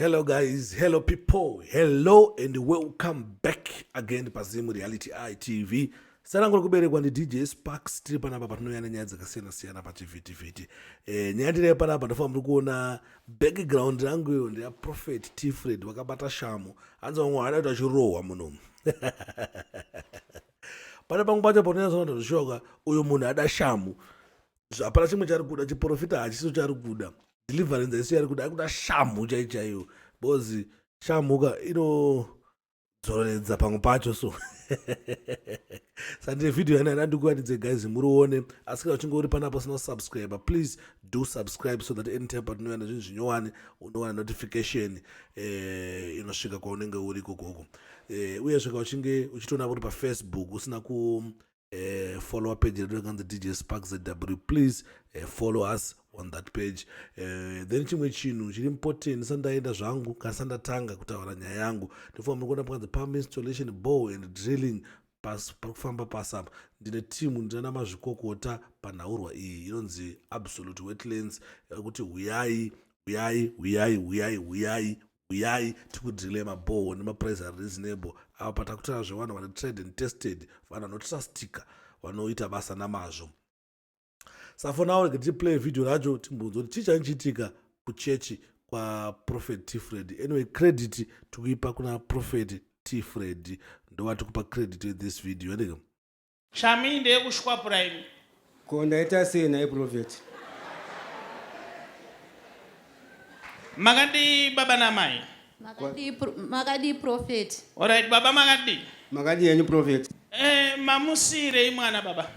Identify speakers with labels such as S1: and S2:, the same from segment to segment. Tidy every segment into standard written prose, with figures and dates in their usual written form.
S1: Hello guys, hello people, hello and welcome back again paZim Reality ITV. Zita rangu rekuberekwa ndi DJ Sparks, tiri panapa patinouya nenyaya dzakasiyana siyana pachivhitivhiti. Eh, nyaya ndinayo panapa ndofanira muri kuona background rangu iyo ndeya Prophet T Fred vakabata shamu. Hanzi vamwe vada kuti vachirohwa munomu. Pane pamwe pacho paunonyatsoona kuti zvishoka uyo munhu ada shamu. Hapana chimwe chari kuda, chiprofita hachiso chari kuda. Deliverance haisi yari kuda, ari kuda shamhu chai chaiyo. Because shamhu ka inodzoreredza pamwe pacho so. Sandire video yana yana ndikuratidze guys murione asi kana uchinge uri panapa usina kusubscribe please do subscribe so that anytime patinouya nezvinhu zvinyowani unowana notification eh, inosvika kwaunenge uri ikokoko eh, uyezve kana uchinge uchitoona uri pafacebook usina ku eh, follow page redu rakanzi DJ Spark ZW please eh, follow us on that page eh, then chimwe chinhu chiri important ndisandaenda zvangu kana sandatanga kutaura nyaya yangu ndinofunga muri kuona pakanzi pump installation bow and drilling pasi pari kufamba pasi apa ndine timu ndinana mazvikokota panhaurwa iyi inonzi absolute wetlands kuti huyai huyai huyai huyai huyai Huyai tikudrille maboho nemaprice ari reasonable apa patakutaura zvevanhu vane tried and tested vanhu vanotrustika vanoita basa namazvo. Sa for now rega tiplay video racho timbonzwa kuti chii chanichiitika kuchechi kwaProphet T Freddy. Anyway, credit tikuipa kuna Prophet T Freddy ndovati kupa credit this video. Anyway.
S2: Shami ndeyekushwapura imi.
S3: Ko ndaita sei nhai prophet?
S2: Makadii baba namai?
S4: Makadii pro- makadii prophet?
S2: Alright baba makadii?
S3: Makadii henyu prophet?
S2: Eh, mamusiirei mwana baba?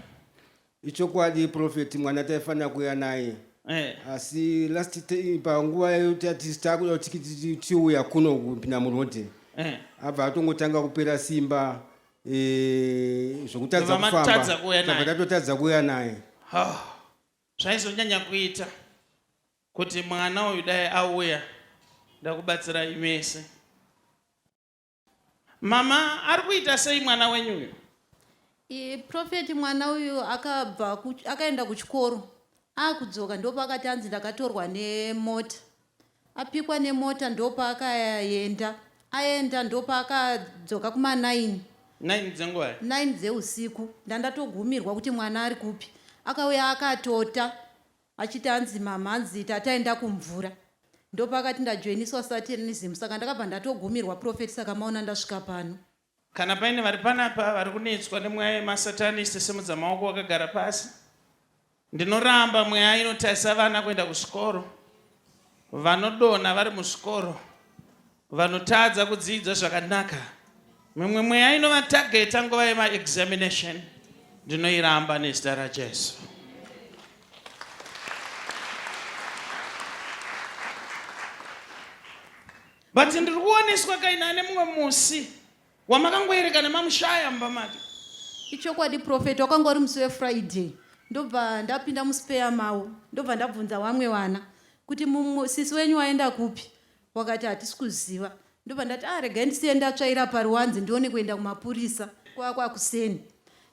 S3: Ichokwadi prophet mwana taifanira kuuya naye.
S2: Eh.
S3: Asi last panguva tati takuda kuti tiuya kuno kupinda muroad.
S2: Eh.
S3: Abva atongotanga kupera simba. Eh, zvokutadza
S2: Ndobva matadza kuuya
S3: kufamba
S2: naye.
S3: tabva tatotadza kuuya naye
S2: Ah, zvaizonyanya kuita kuti mwana uyu dai auya ndakubatsirai mese mama ari kuita sei mwana wenyu uyu
S4: I- Prophet mwana uyu akabva ku- akaenda kuchikoro akudzoka ndopakati anzi ndakatorwa nemota Apikwa nemota ndopaakaenda. Aenda ndopaakadzoka kuma 9.
S2: 9 dzenguvai?
S4: 9 dzeusiku. Ndandatogumirwa kuti mwana ari kupi. Akauya akatota achiti hanzi mama hanzi tataenda kumvura. Ndopaakati ndajoiniswa satanism saka ndakabva ndatogumirwa prophet saka maona ndasvika pano.
S2: Kana paine vari panapa vari kunetswa nemweya yemasatanist simudza maoko wakagara pasi. Ndinoramba mweya inotarisa vana kuenda kuzvikoro, vanodonha vari muzvikoro, vanotadza kudzidza zvakanaka. Mimwe mweya inovatageta nguva yemaexamination ndinoiramba nezita raJesu. But ndiri kuoneswa kaina ane mumwe musi wamakangoerekana mamushaya mumba make.
S4: Ichokwadi prophet wakanga uri musi weFriday ndobva ndapinda muspeya mavo ndobva ndabvunza wamwe wana kuti mumwe sisi wenyu waenda kupi wakati hatisi kuziva ndobva ndati ah regai ndisiye ndatsvaira paruwanze ndione kuenda kumapurisa kwakwakuseni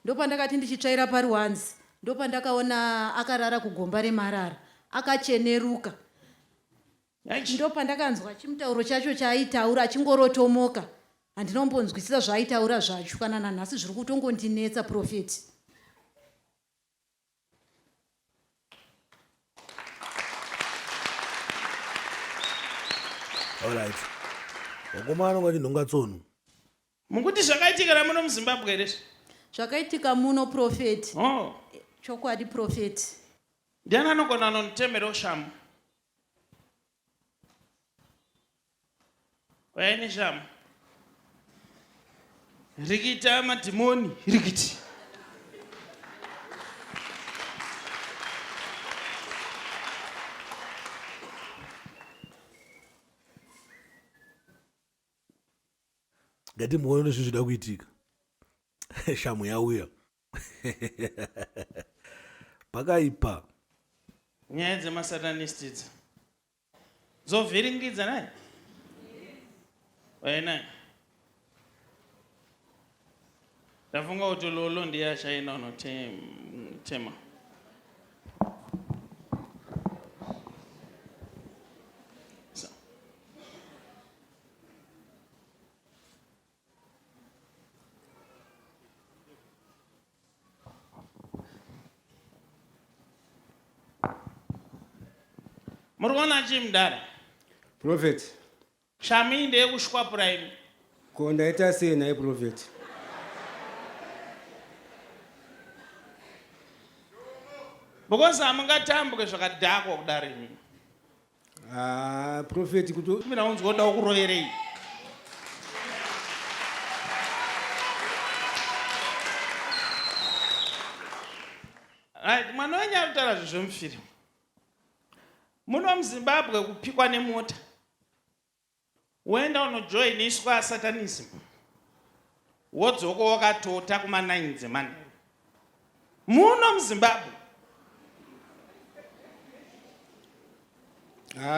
S4: ndopandakati ndichitsvaira paruwanze ndopandakaona akarara kugomba remarara akacheneruka Ndopandakanzwa chimutauro chacho chaaitaura achingorotomoka. Handina kumbonzwisisa zvaaitaura zvacho kana nanhasi zviri kutongondinetsa prophet.
S1: Alright. Vakomana vanonga vachinhonga tsono.
S2: Mukuti zvakaitika ramuno muZimbabwe here izvi?
S4: Zvakaitika muno prophet.
S2: Oh.
S4: Chokwadi prophet.
S2: Ndiani anogona anonditemerawo shamu? Uyai neshamu. Rikita madhimoni, rikiti.
S1: Ngatimboona zvinhu zvida kuitika. Shamu yauya. Pakaipa.
S2: Nyaya dzemasatanist idzi dzovhiringidza nai wainai ndafunga kuti lolo ndiye achaenda unotema so. Muri kuona chii mudhara?
S3: Prophet.
S2: Shamu iyi ndeyekushwapura imi.
S3: Ko ndaita sei nhai prophet?
S2: Because hamungatambwe zvakadhakwa kudaro imi.
S3: Ah, prophet kuto
S2: Mina unzwa kuda kuroverei. Right, mwana wenyu ari kutaura zvinhu zvemufirimu. Muno muZimbabwe kupikwa nemota. Woenda unojoiniswa satanism. Wodzoka wakatota kuma 9 dzemanheru. Muno muZimbabwe.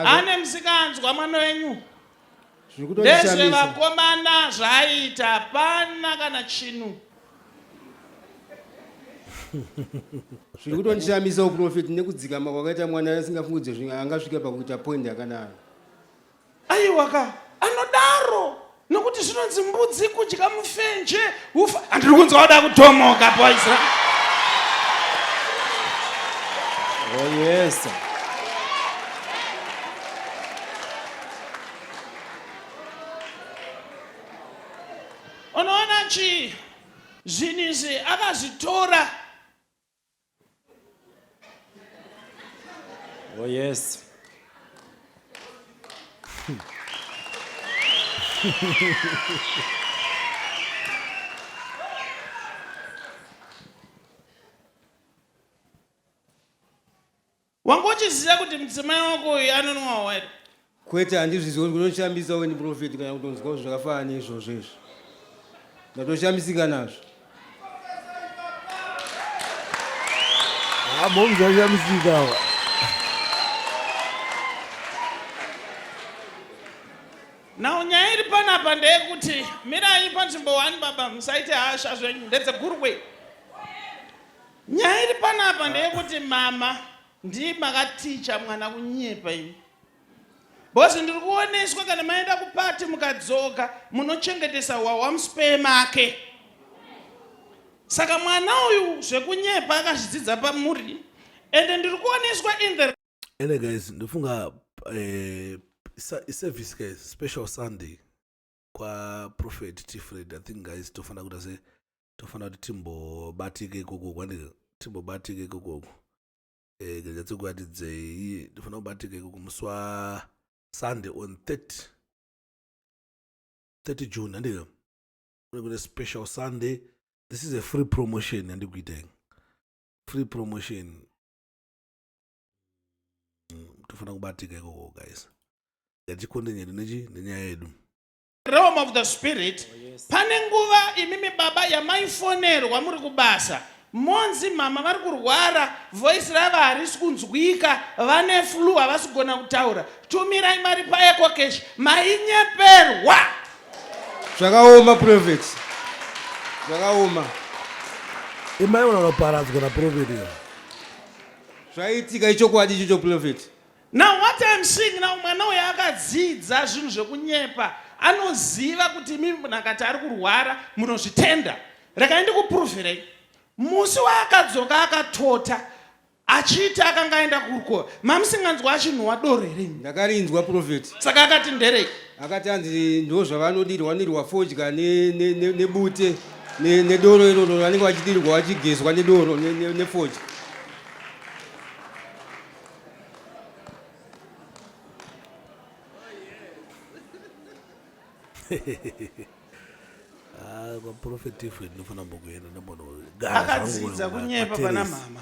S2: Ane musikanzwa mwana wenyu. Ndezvevakomana zvaaita hapana kana chinhu.
S3: Zviri kutondishamisa uprofeti nekudzikama kwakaita mwana asingafungudze zvinhu angasvika pakuita point yakadaro.
S2: Aiwa ka anodaro nokuti zvinonzi mbudzi kudya mufenje ufa handiri kunzwa wada kutomoka boys ra
S5: Oh yes.
S2: Unoona chii zvinhu izvi akazvitora
S5: Oh yes.
S2: Wanga uchiziva kuti mudzimai wako uyu anonwawo here?
S3: Kwete, handizvizivi kuti kunoshambisa weni prophet kana kutonzwa zvakafanana neizvozvo izvi. Ndatoshamisika nazvo.
S1: Ah, momzi vashamisika ava.
S2: Now nyaya iri panapa ndeyekuti mirai panzvimbo one baba musaite hasha zvenyu ndedzegurwe. Nyaya iri panapa ndeyekuti mama ndii makaticha mwana kunyepa imi. Because ndiri kuoneswa kana maenda kupati mukadzoka munochengetesa hwahwa muspare make. Saka mwana uyu zvekunyepa akazvidzidza pamuri ende ndiri kuoneswa in the
S1: Ene guys ndofunga eh, iservice guys special Sunday kwa Prophet T Fred I think guys tofanira kuita se tofanira kuti timbobatike ikoko kwandika timbobatike ikoko eh nganyatsokuratidzei tofanira kubatika ikoko musi wa Sunday on 30 30 June handika kune kune special Sunday this is a free promotion yandikuita iyi free promotion tofanira kubatika ikoko guys ngatikonde nyedu nechi nenyaya yedu
S2: realm of the spirit pane nguva imimi baba yamaifonerwa muri kubasa monzi mama vari kurwara voice ravo harisi kunzwika vane flu havasi kugona kutaura tumirai mari paecocash mainyeperwa
S3: Zvakaoma prophet. Zvakaoma.
S1: Imai unoparadzwa naprophet iyo.
S3: Zvaitika ichokwadi ichocho prophet.
S2: Now what I'm seeing now mwana uyu akadzidza zvinhu zvekunyepa anoziva kuti imi munhu akati ari kurwara munozvitenda rekai ndikupuruvhirei musi waakadzoka akatota achiiti akanga aenda kurukova mamusinganzwa achinhuwa doro here imi
S3: Ndakarinzwa prophet.
S2: saka akati nderei
S3: Akati hanzi ndo zvavanodirwa vanodirwa fodya nebute ne, ne, nedoro iroro vanenge vachidirwa vachigezwa nedoro nefodya.
S1: Ah, kwaprofet ife ndinofanira mbokuenda
S2: ndambonoakadzidza kunyepa pana mama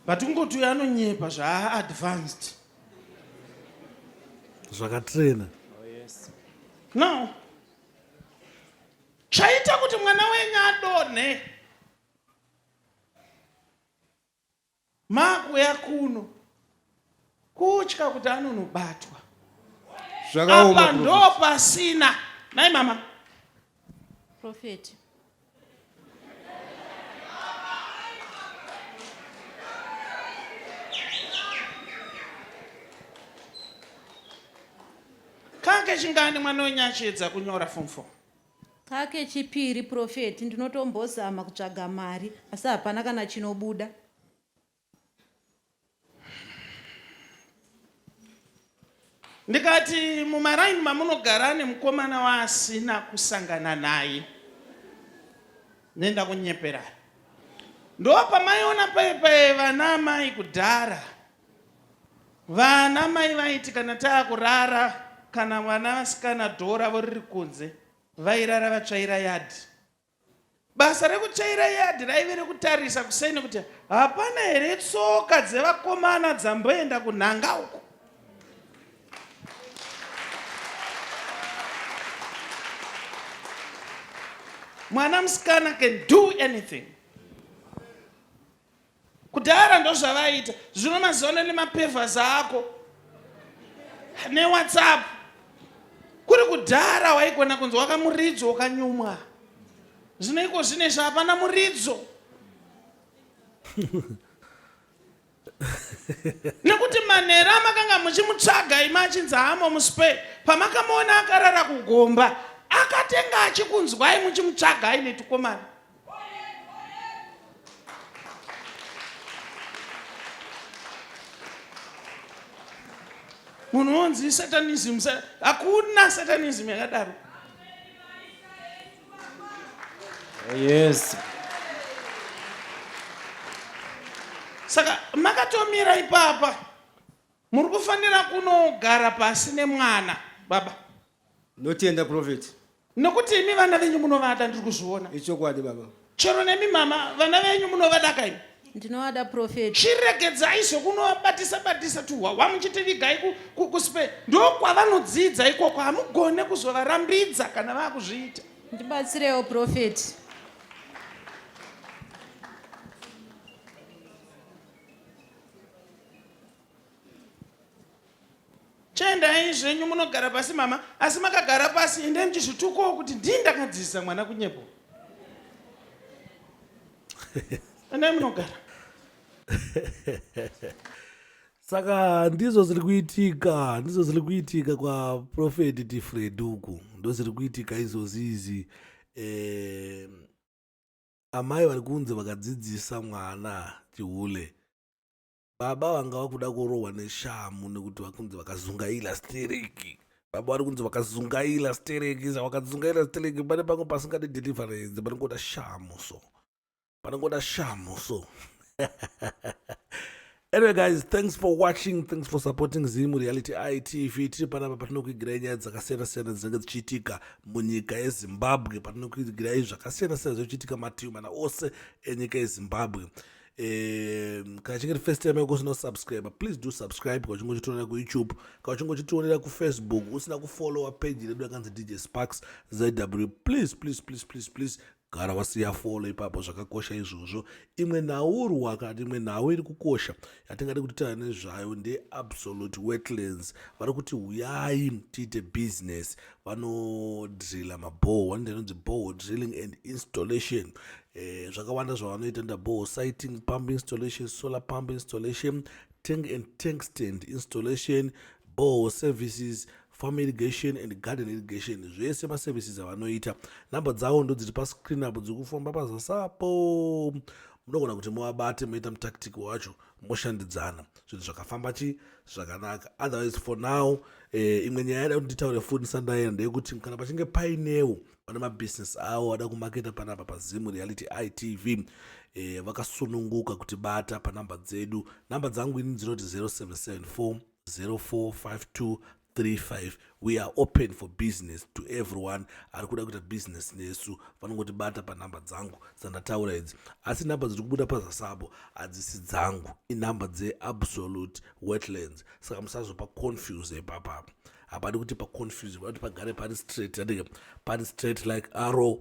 S2: but kungoti uyo anonyepa zvaaadvanced
S1: zvakatrena
S2: no chaita kuti mwana wenyu adonhe Makuuya kuno kutya kuti anonobatwa.
S3: Zvakaoma.
S2: Apa ndo pasina. Nai mama.
S4: Prophet.
S2: Kake chingani mwana wenyu achiedza kunyora form 4?
S4: Kakechipiri prophet ndinotombozama kutsvaga mari asi hapana kana chinobuda.
S2: Ndikati mumaraini mamunogara nemukomana waasina kusangana naye. Nenda kunyepera. Ndopamaiona paye paye vana amai kudhara. Vana mai vaiti kana taakurara kana vana vasikana dhoo ravo riri kunze vairara vatsvaira yadhi. Basa rekutsvaira yadhi raive rekutarisa kuseni kuti hapana here tsoka dzevakomana dzamboenda kunhanga uko. Mwana musikana can do anything. Kudhara ndozvavaiita, zvino mazuva ano nemapevhas ako newhatsapp. Kuri kudhara waigona kunzi wakamuridzo wakanyumwa, zvino iko zvinezvi hapana muridzo nekuti manhero amakanga muchimutsvaga imi achinzi hamo muspe pamakamuona akarara kugomba akatenga achikunzwai muchimutsvaga aine tukomana. Munhu wonzi satanism, hakuna satanism yakadaro.
S5: Yes.
S2: Saka makatomira ipapa muri kufanira kunogara pasi nemwana baba.
S3: Notenda prophet.
S2: Nokuti imi vana venyu munovada ndiri kuzviona.
S3: Ichokwadi baba.
S2: Chero nemi mama vana venyu munovada kaimi.
S4: Ndinovada prophet.
S2: Chiregedzai zvekunovabatisa batisa tuhwahwa muchitivigai kuspe ndokwavanodzidza ikoko hamugone kuzovarambidza kana vakuzviita.
S4: Ndibatsirewo prophet.
S2: Chiendai zvenyu munogara pasi mama, asi makagara pasi endai muchizvitukawo kuti ndii ndakadzidzisa mwana kunyepo. Endai munogara.
S1: Saka ndizvo zviri kuitika, ndizvo zviri kuitika kwaProphet Tifred uku, ndozviri kuitika izvozvi izvi. Eh, amai vari kunzi vakadzidzisa mwana chihule Baba vanga vakuda kurohwa neshamu nekuti vakunzi vakazungaira stereki. Baba vari kunzi vakazungaira stereki, vakazungaira stereki pane pamwe pasingadi deliverance, panongoda shamu so. Panongoda shamu so. Anyway guys, thanks for watching, thanks for supporting Zim Reality ITV. Tiri panapa patinokuigirai nyaya dzakasiyana siyana dzinenge dzichiitika munyika yeZimbabwe, patinokuigirai zvakasiyana siyana zvichiitika mativi mana ose enyika yeZimbabwe. Kana chinge first time yako usina kusubscribe, please do subscribe. Kana uchinge uchitionera kuYouTube, kana uchinge uchitionera kuFacebook, usina kufollowa page redu yakanzi DJ Sparks ZW, please please please please please gara wasiya follow ipapo, zvakakosha izvozvo. Imwe nhaurwa kana imwe nhau iri kukosha yatingade kuti taura nezvayo ndeAbsolute Wetlands. Vari kuti huyai tiite business, vanodrilla mabhoho, vanoita inonzi borehole drilling and installation. Zvakawanda zvavanoita nda borehole sighting, pump installation, solar pump installation, tank and tank stand installation, borehole services, farm irrigation and garden irrigation, zvese maservices avanoita. Namba dzavo ndodziri pascreen apo dziri kufamba pazasi apo, munogona kuti muvabate moita mutactic wacho moshandidzana, zvinhu zvakafamba chi zvakanaka. Otherwise for now, imwe nyaya yada kuti nditaure futi ndisandaenda ndeyekuti kana pachinge painewo vane mabhizinesi avo vada kumaketa panapa paZim Reality ITV, vakasununguka kutibata panhamba dzedu. Nhamba dzangu ini dzinoti 0774 045235. We are open for business to everyone ari kuda kuita business nesu, vanongotibata panhamba dzangu dzandataura idzi. Asi nhamba dziri kubuda pazasabo hadzisi dzangu, inhamba dzeAbsolute Wetlands, saka musazopa confuse ipapapa. Hapadi kuti paconfuse, padi kuti pagare pari straight, andike pari straight like arrow.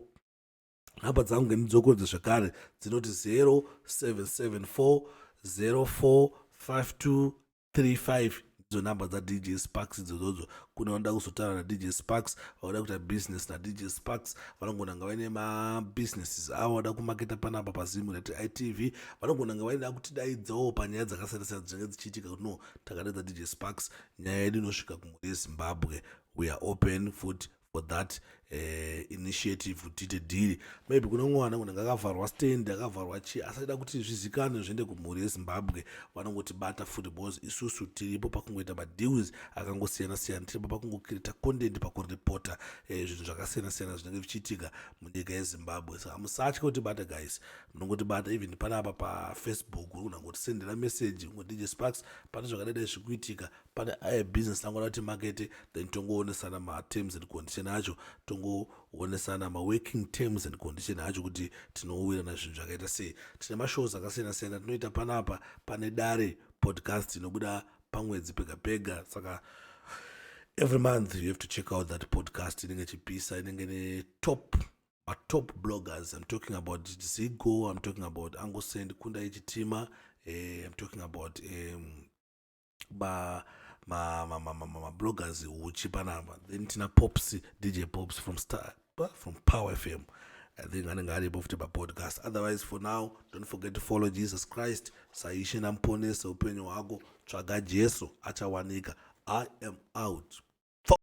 S1: Nhamba dzangu ngendidzokorodze zvekare dzinoti 0774 045235, ndidzo nhamba dzaDJ Sparks idzodzo. Kune vanoda kuzotaura naDJ Sparks, vanoda kuita business naDJ Sparks, vanogona nga vaine mabusinesses avo vanoda kumaketa panapa paZim Reality ITV, vanogona nga vaida kutidaidzawo panyaya dzakasiyana siyana dzinenge dzichiitika kuti no, takadaidza DJ Sparks, nyaya yedu inosvika kumhuri yeZimbabwe. We are open futi for that. Initiative kuti tiite dhiri. Maybe kune mwana unenge akavharwa stand, akavharwa chii, asachida kuti zvizikanwe, zviende kumhuri yeZimbabwe, vanongotibata futi, because isusu tiripo pakungoita madeals akangosiyana siyana, tiripo pakungocreata content, pakuripota zvinhu zvakasiyana siyana zvinenge zvichiitika munyika yeZimbabwe. Saka musatye kutibata, guys. Munongotibata even panapa paFacebook, unangotisendera message, ungo DJ Sparks, pane zvakadai zviri kuitika, pane aya business langoda kuti market, then tongoonesana materms and condition acho, tongoonesana maworking terms and condition acho, kuti tinowirana zvinhu zvakaita sei. Tine mashows akasiyana siyana tinoita panapa. Pane Dare Podcast inobuda pamwedzi pega pega, saka every month you have to check out that podcast. Inenge ichipisa, inenge netop matop bloggers. I'm talking about Zigo, I'm talking about Angosend Kunda Ichitima, I'm talking about ma ma ma ma ma ma bloggers uchi panapa. Then tina Pops, DJ Pops from Star, from Power FM, I think anenge aripo futi papodcast. Otherwise, for now, don't forget to follow Jesus Christ saIshe naMuponesi upenyu hwako. Tsvaga Jesu, achawanika. I am out.